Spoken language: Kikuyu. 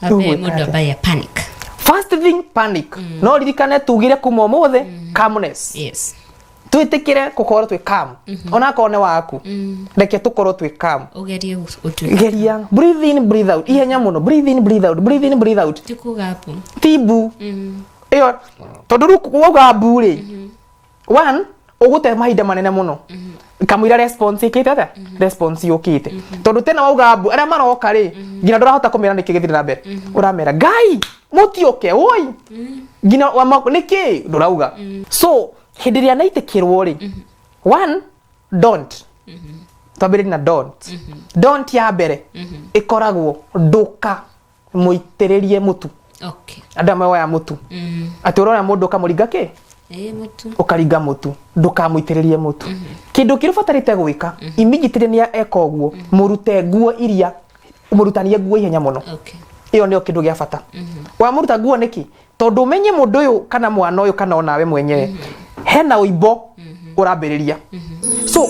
Ambe Ũgwĩka mũndũ atĩa? ambagia panic. First thing, panic. No ririkane tugire kuma ũmũthĩ, calmness. Twĩtĩkĩre gũkorwo twĩ calm, onakorwo nĩ waku, reke tũkorwo twĩ calm. Ũgerie gũtuĩka. Geria breathe in, breathe out, ihenya mũno, breathe in, breathe out, breathe in, breathe out. Ti kuga mbu. Ti mbu ĩyo, tondũ rĩu wauga mbu rĩ, one, ũgũte mahinda manene mũno kamũira response ĩkĩte atĩa, response yũkĩte, tondũ tena wauga mbu, arĩa maroka rĩ, nginya ndũrahota kũmera nĩkĩ gĩthire na mbere, ũramera ngai mũtiũke woi nginya nĩkĩ ndũrauga. So hĩndĩ ĩrĩa naitĩkĩrwo rĩ, one, don't, twambĩrĩrie na don't. Don't ya mbere ĩkoragwo ndũka mũitĩrĩrie mũtu. Andũ amwe woya mũtu, atĩ ũrona mũndũ ũkamũringa kĩ? Ĩ, mũtu. Ũkaringa mũtu. Ndũkamũitĩrĩrie mũtu. Kĩndũ kĩrĩa ũbatarĩte gwĩka immediately nĩ eka ũguo, mũrute nguo iria, mũrutanie nguo ihenya mũno. Ĩyo nĩyo kĩndũ gĩa bata. Wamũruta nguo nĩkĩ? Tondũ ũmenye mũndũ ũyũ kana mwana ũyũ kana onawe mwenyewe hena ũimbo ũrambĩrĩria. So